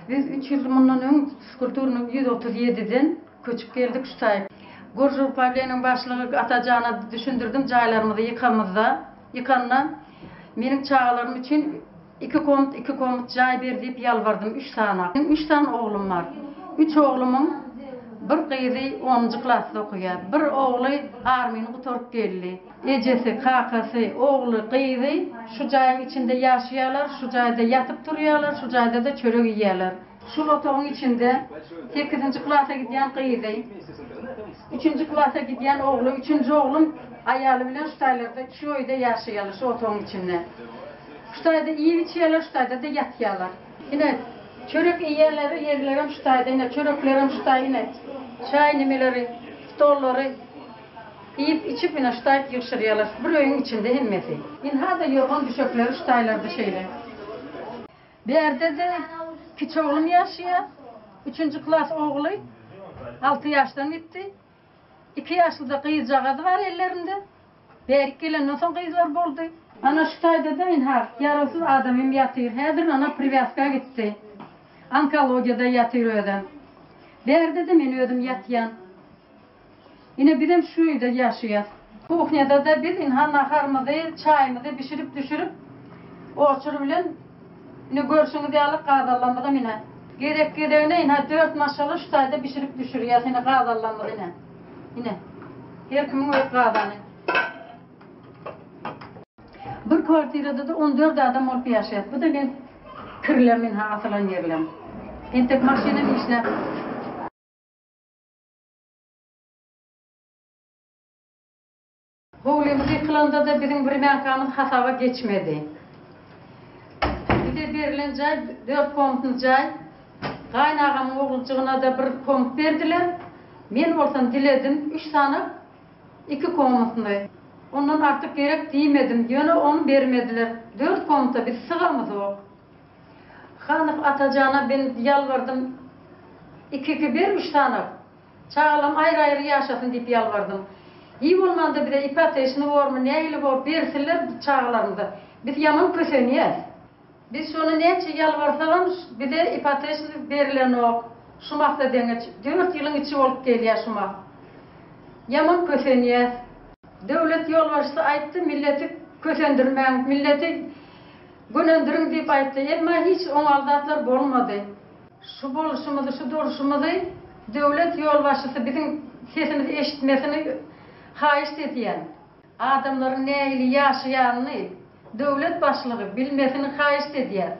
Biz üç ýyl mundan öň Fizkulturnyň 137-den köçüp geldik şu taýyk. Goržuprawleniýanyň başlygy Atajana düşündirdim jaýlarymyzy ýykamyzda, ýykanda meniň çagalarym üçin iki komnat, iki komnat jaý ber diýip ýalbardym üç sany. Meniň üç sany oglum bar. Üç oglumyň bir gyzy onunjy klasda okaýar. Bir ogly armyny gutaryp geldi. Ejesi, kakasy, ogly, gyzy şu jaýyň içinde ýaşaýarlar, şu jaýda ýatyp turýarlar, şu jaýda-da çörek iýýärler. Şul otagyň içinde sekizinji klasa gidýän gyzy, üçünji klasa gidýän ogly, üçünji oglum aýaly bilen şu taýlarda, şu öýde ýaşaýarlar, şu otagyň içinde. Şu taýda iýip-içýärler, şu taýda-da ýatýarlar. Ine, çörek iýýänleri ýerlerem şu taýda, ine, çöreklerem şu taý, ine, çaý nimeleri, stollary. Iýip-içip ine şu taýyp ýygşyrýarlar. Bir öýüň içinde hemmesi. Ynha-da ýorgan düşekleri şu taýlarda şeýle. Bärde-de kiçi oglum ýaşaýar. Üçünji klas ogly alty ýaşdan gitdi. Iki ýaşlyda gyzjagazy bar ellerinde. Bärik gelenden soň gyzlar boldy. Ana şu taýda-da ynha ýarawsyz adamym ýatyr. Häzir ana priwýazka gitdi. Onkologiýada ýatyr özem. Bärde-de men özüm ýatýan. Ine bizem şu öýde ýaşaýas. Kuhnýada-da biz ynha naharymyzy, çaýymyzy bişirip-düşürip, oçur bilen ine görşüňiz ýaly gazallamyzam ine. Gezek-gezegine ynha dört maşgala şu taýda bişirip-düşürýäs ine gazallamyzy ine. Ine. Her kimiň öz gazany. Bir kwartirada-da on dört adam bolup ýaşaýas. Bu-da meň kirlem ynha asylan ýerlem. Entek maşynam işläp. Howlymyz ýykylanda-da biziň wremýankamyz hasaba geçmedi. Bize berlen jaý dört komnatly jaý. Gaýynagamyň oguljygyna-da bir komnat berdiler. Men bolsam diledim, üç sany iki komnatly. Ondan artyk gerek diýmedim, ýöne ony bermediler. Dört komnata biz sygamyzok. Hanow Atajana men ýalbardym, iki-iki ber üç sany. Çagalam aýry-aýry ýaşasyn diýip ýalbardym. Iý bolmanda bize ipoteçny bormy, nähili bor, bersinler çagalarymyza. Biz ýaman kösenýäs. Biz şony näçe ýalbarsagam bize ipoteçny berilenok. Şu mahda deňeç dört ýylyň içi bolup gelýär şu mah. Ýaman kösenýäs. Döwlet ýolbaşçysy aýtdy milleti kösendirmäň, milleti gönendirin diýip aýtdy. Emma hiç oňaly zatlar bolmady. Şu bolşumyzy, şu durşumyzy döwlet ýolbaşçysy biziň sesimizi eşitmesini haýyşt edýän. Adamlaryň nähili ýaşaýanyny döwlet başlygy bilmesini haýyşt edýär.